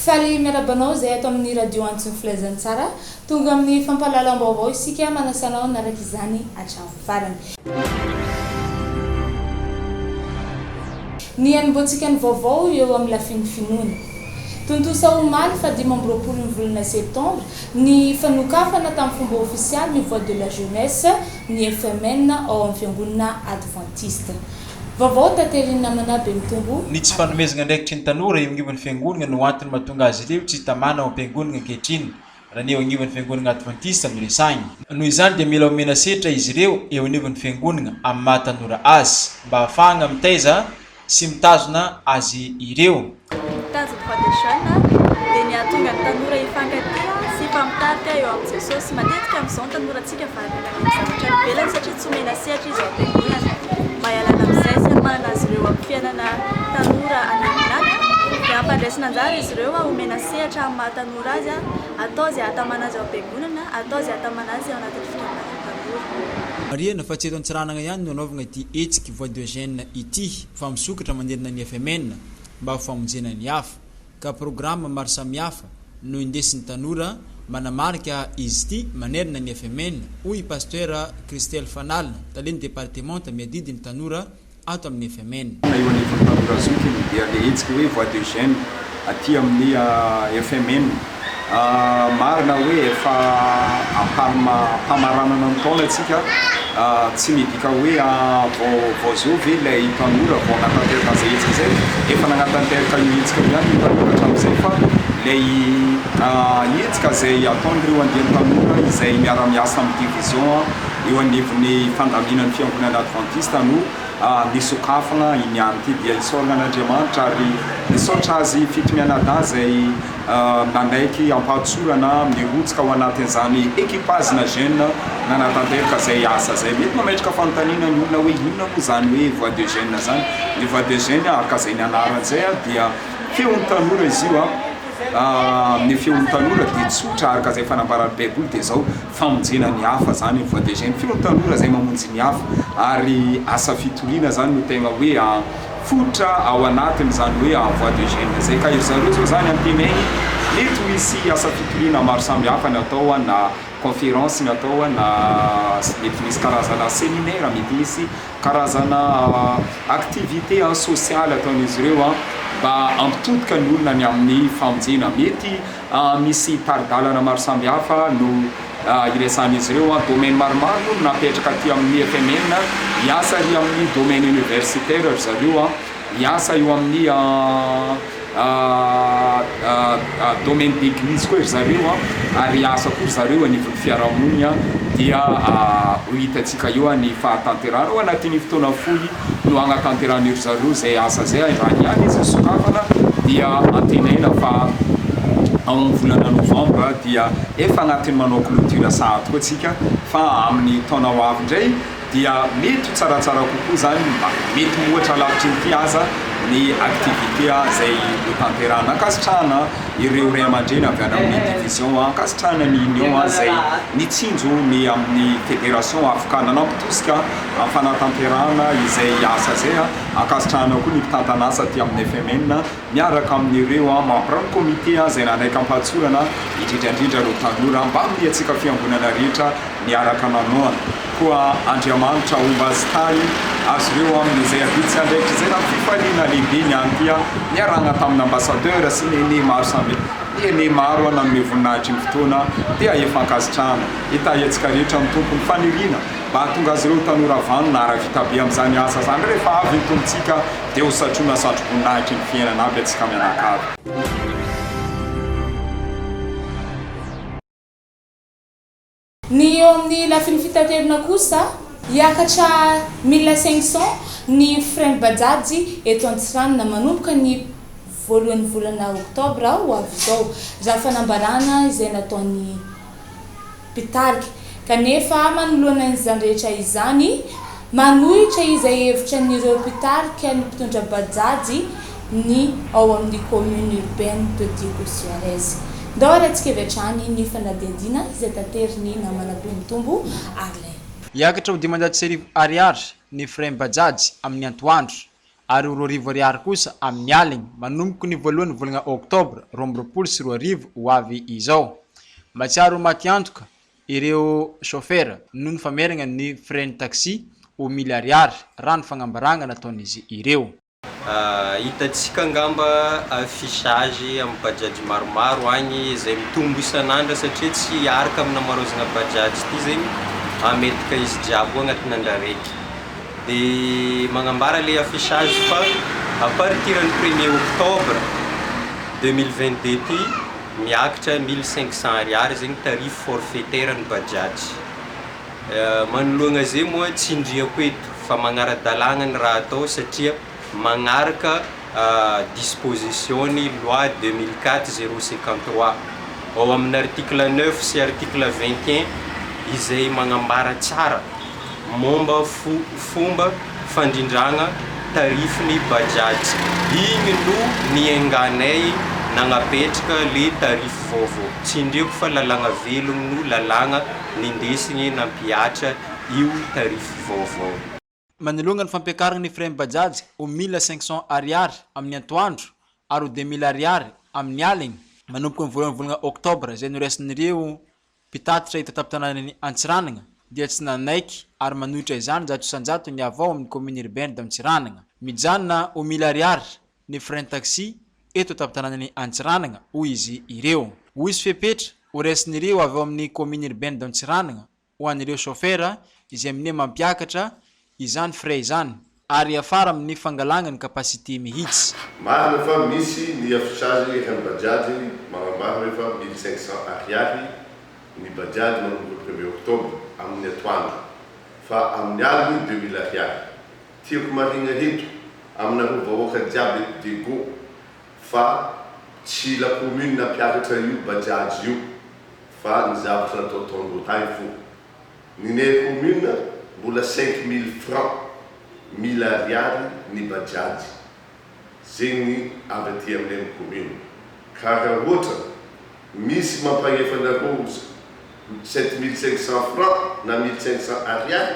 Faly miarahaba anao izay ato amin'ny Radio Antson'ny Filazantsara. Tonga amin'ny fampahalalam-baovao isika, manasa anao hanaraka izany hatramin'ny farany. Ny hanombohantsika ny vaovao eo amin'ny lafiny finoana. Tontosa omaly faha 25 ny volana septambra ny fanokafana tamin'ny fomba ofisialy ny Voix de la Jeunesse ny FMN ao amin'ny fiangonana Adventiste. Vaovao taterin'ny namana Bemitombo Ny tsy Alain. fanomezana andraikitry ny tanora eo agnivon'ny fiangonana no antony mahatonga azy ireo tsy tamana ao am-piangonana ankehitriny, raha ny eo agnivon'ny fiangonana advantista no resahina. Noho izany dia mila omena setra izy ireo eo anivon'ny fiangonana amin'ny maha tanora azy mba hahafahana mitaiza sy mitazona azy ireo. Ny tanjon'ny Voix des Jeunes dia ny hahatonga ny tanora hifankatia sy hifampitarika eo amin'i Jesosy. Matetika amin'izao ny tanorantsika variana any amin'ny zavatra any ivelany satria tsy omena sehatra izy ao am-piangonana. Mba hialana amin'izay sy hanomanana azy ireo amin'ny fiainana tanora any aoriana any dia ampandraisina anjara izy ireo, omena sehatra amin'ny maha tanora azy, atao izay hahatamana azy ao am-piangonana, atao izay hahatamana azy ao anatin'ny fikambanan'ny tanora. Marihana fa tsy eto Antsiranana ihany no anaovana ity hetsiky Voix de Jeunes ity fa misokatra manerana ny FMN mba ho famonjena ny hafa ka programa maro samihafa no indesin'ny tanora manamarika izy ity manerana ny FMN hoy i Pasteur Christelle Fanalina, talen'ny departemanta miadidy ny tanora ato amin'ny FMN. Eo anivon'ny tanora zokiny dia ilay hetsika hoe Voix de Jeunes aty amin'ny FMN. Marina hoe efa am-pamaranana ny taona isika, tsy midika hoe vao vao zao ve ilay tanora vao hanatanteraka an'izay hetsika izay, efa nanatanteraka io hetsika io ihany ny tanora hatramin'izay fa ilay hetsika izay ataon'ireo andiany tanora izay miara-miasa amin'ny division eo anivon'ny fandaminan'ny Fiangonana Advantista no nisokafana iny andro ity dia isaorana an'Andriamanitra ary misaotra azy fitomianadahy izay nanaiky ampahatsorana nirotsaka ao anatin'izany equipage na jeune nanatanteraka izay asa izay. Mety mametraka fanontaniana ny olona hoe inona moa izany hoe voix de jeune izany? Ny voix de jeune araka izay ny anarany izay dia feon'ny tanora izy io, ny feon'ny tanora dia tsotra araka izay fanambaran'ny baiboly dia izao, famonjena ny hafa zany ny voix des jeunes, feno tanora zay mamonjy ny hafa ary asa fitoriana zany no tegna hoe fototra ao anatiny zany hoe voix des jeunes zay ka ry zareo zao zany antenainy mety ho hisy asa fitoriana maro samy hafa ny atao na conférence ny atao na mety misy karazana séminaire mety misy karazana activité sociale ataon'izy ireo mba hampitodika ny olona ny amin'ny famonjena mety Misy tari-dalana maro samihafa no iresahan'izy ireo. Domaine maromaro moa no napetraka aty amin'ny FMN. Hiasa ary amin'ny domaine universitaire ry zareo, hiasa eo amin'ny domaine d'église koa ry zareo ary hiasa koa ry zareo anivon'ny fiarahamonina dia ho hitantsika eo ny fahatanterahana ao anatin'ny fotoana fohy. no hagnatanterahany ry zareo izay asa izay raha ny any izy sokafana dia antenaina fa ao amin'ny volana novambra dia efa agnatin'ny manao cloture sahady koa tsika fa amin'ny taona ho avy indray dia mety ho tsaratsara kokoa zany mba mety mihoatra lavitry ny ity aza ny activité izay ho tanterahana. Ankasitrahana ireo ray aman-dreny avy any amin'ny division, ankasitrahana ny union izay nitsinjo ny amin'ny fédération afaka nanampy tosika Amin'ny fanatanterahana izay asa izay, ankasitrahana koa ny mpitantana asa aty amin'ny FMN miaraka amin'ireo mambran'ny comité izay nanaiky am-pahatsorana, indrindra indrindra ireo tanora mbamin'ny antsika fiangonana rehetra niaraka nanohana. Koa Andriamanitra homba azy tahy azy ireo amin'izay adidy sy andraikitra izay raha fifaliana lehibe ny an'ity niarahana tamin'ny ambassadeur sy ny aîné maro samy ny aîné maro nanome voninahitry ny fotoana dia efa ankasitrahana. Hitahy antsika rehetra ny Tompo. Ny faniriana. Mba hahatonga azy ireo ho tanora vanona ary hahavita be amin'izany asa izany rehefa avy ny Tompontsika dia ho satroina satroboninahitry ny fiainana aby antsika mianakavy. Ny eo amin'ny lafiny fitaterana kosa, hiakatra 1500 ny frais-n'ny bajaj eto Antsiranana manomboka ny voalohan'ny volana oktobra ho avy izao, raha fanambarana izay nataon'ny. mpitarika. Kanefa manoloana an'izany rehetra izany, manohitra izay hevitra an'ireo mpitarika ny mpitondra bajaj ny ao amin'ny commune urbaine de Diego Suarez. Ndao arahantsika avy hatrany ny fanadihadiana izay taterin'ny namana Bemitombo Arlin. Hiakatra ho 1500 ariary ny frais-n'ny bajaj amin'ny antoandro. ary ho 2000 ariary kosa amin'ny aligny, manomboka ny voalohan'ny volana oktobra 2022 ho avy izao. Mahatsiaro ho maty antoka ireo chauffeur noho ny famerana ny frais-n'ny taxi ho mille ariary, raha ny fagnambaragna nataon'izy ireo. Hitantsika angamba affichage amin'ny bajaj maromaro agny izay mitombo isan'andra satria tsy araka amin'ny namarozana bajaj ity zegny ametaka izy jiaby io agnatin'ny andra araiky. Dia magnambara le affichage fa à partir ny premier octobre 2022 ty miakatra 1500 ariary zegny tarif forfaitaire ny bajaj. Manoloagna zay moa tsindriako eto fa magnara-dalàgna ny raha atao satria magnaraka disposition ny loi 2004 053 ao amin'ny article 9 sy article 21 izay magnambara tsara momba fomba fandrindragna tarif-ny bajaj. Igny no niainganay nagnapetraka le tarif vaovao. Tsindriako fa lalàgna velogno no lalàgna nindesigny nampihatra io tarif vaovao. Manoloana ny fampiakarana ny frais-n'ny Bajaj ho 1500 ariary amin'ny antoandro ary ho 2000 ariary amin'ny aligny, manomboka ny voalohan'ny volana oktobra izay noraisin'ireo mpitatitra eto an-tampon-tanànan'i Antsiranana dia tsy nanaiky ary manohitra izany 100% ny avy ao amin'ny commune urbaine d'Antsiranana. Mijanona ho 1000 ariary ny frais-n'ny taxi eto an-tampon-tanànan'i Antsiranana, hoy izy ireo. Hoy izy fepetra horaisin'ireo avy ao amin'ny commune urbaine d'Antsiranana ho an'ireo chauffeur izay minia mampiakatra izany frais izany ary hiafara amin'ny fangalagna ny capacité mihitsy. Marina fa misy ny affichage eran'ny bajaj magnambara hoe fa 1500 ariary ny bajaj manomboka premier octobre amin'ny atoandro fa amin'ny aliny 2000 ariary. Tiako marihina eto aminareo vahoaka jiaby eto Diego fa tsy la commune nampiakatra io bajaj io fa ny zavatra natao tao tagny fo ny nay commune mbola 5000 francs mille ariary ny bajaj zegny avy aty aminay ny commune ka raha ohatra misy mampagnefa anareo 7500 francs na 1500 ariary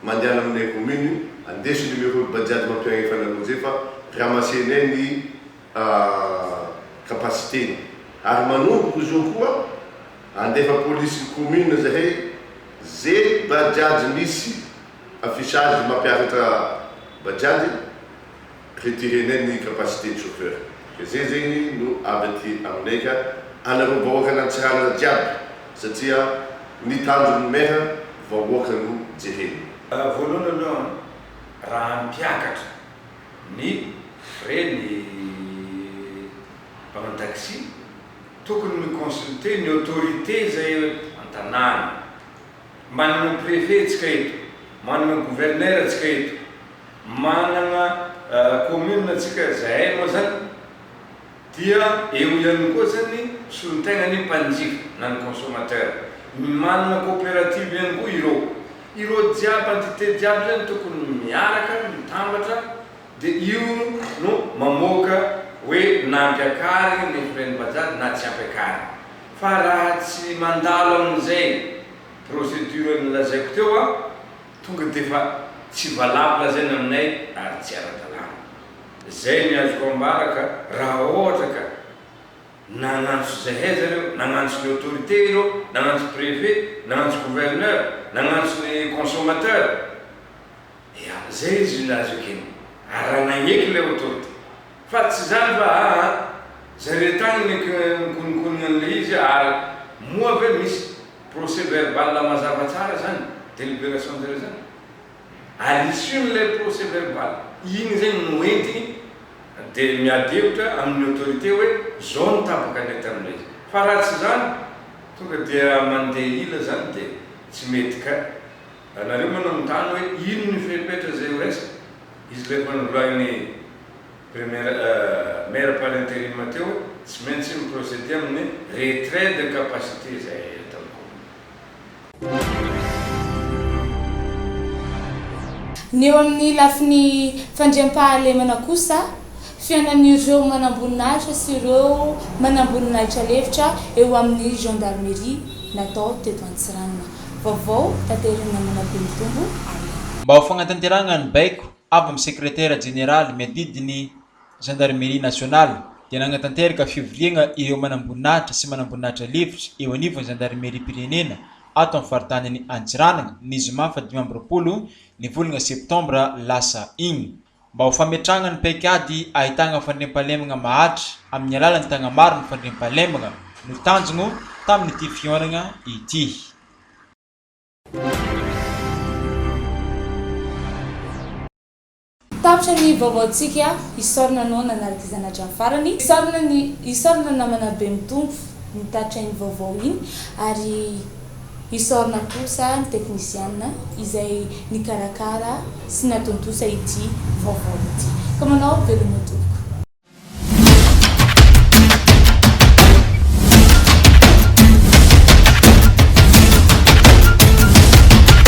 mandehana aminay commune andeso numéro bajaj mampiagnefa anareo zay fa ramassenay ny capacité-ny ary manomboko zao koa andefa police commune zahay ze bajaj misy affichage mampiakatra bajaj retirer-nay ny capacité ny chauffeur ke zay zegny no avy aty aminay ka anareo vahoakan'Antsiranana jiaby satria ny tanjon'ny maire vahoaka no jerena. Voalohany aloha raha hampiakatra ny frais ny mpanao taxi, tokony mi-consulter ny autorité izay an-tanàna. Manana préfet tsika eto, manana gouverneur tsika eto, manana commune tsika, zahay moa zany dia eo ihany koa zany solontegna ny mpanjifa na ny consommateur, manana coopérative ihany koa ireo. Ireo jiaby entité jiaby zany tokony miaraka mitambatra dia io no mamoaka hoe na ampiakarigny ny frais ny bajaj na tsy ampiakarigny. Fa raha tsy mandalo amin'izay procédure nolazaiko teo aho tonga dia efa tsy valable zany aminay ary tsy ara-dalàna. Zay ny azoko ambara ka raha ohatra ka Nagnantso zahay zareo, nagnantso ny autorité ireo, nagnantso préfet, nagnantso gouverneur, nagnantso ny consommateur. Ya, zay izy no azo ekena. Ary raha nagneky ilay autorité. Fa tsy zany fa aa, zareo tagny nikononkonogna an'ilay izy ary moa ve misy procès verbal mazava tsara zany, délibération-njareo zany? À l'issue n'ilay procès verbal, iny zegny no entiny dia miady hevitra amin'ny autorité hoe zao no tapaka ny tamin'ilay izy. Fa raha tsy izany tonga dia mandeha ila zany dia tsy mety ka. Nareo manontany hoe ino ny fepetra izay ho raisina? Izy ilay efa novolahin'ny premier maire par interim teo hoe tsy maintsy mi-procéder amin'ny retrait de capacité izay eto amin'ny commune. Ny eo amin'ny lafiny fandriampahalemana kosa, fihaonan'ireo manamboninahitra sy ireo manamboninahitra lefitra eo amin'ny gendarmerie natao teto Antsiranana. Vaovao taterin'i Namana Bemitombo Ariana. Mba ho fagnatanterahagna ny baiko. avy amin'ny sekretera jeneraly miadidy ny Gendarmerie nationale dia nanatanteraka fivoriagna ireo manamboninahitra sy manamboninahitra lefitra eo anivon'ny zandarimeriam-pirenena ato amin'ny faritanin'i Antsiranana ny zoma faha 25 ny volana septambra lasa igny. Mba ho fametrahana ny paikady ahitagna fandriampahalemagna maharitra amin'ny alalan'ny tagnamaro ny fandriampahalemagna no tanjogno tamin'ity fihaonagna ity. Tapitra ny vaovaontsika, isaorana anao nanaraka izany hatramin'ny farany. Isaorana ny isaorana ny namana Bemitompo nitatitra iny vaovao iny ary isaorana kosa ny teknisiana izay nikarakara sy natontosa ity vaovao ity. Ka manao veloma tompoko.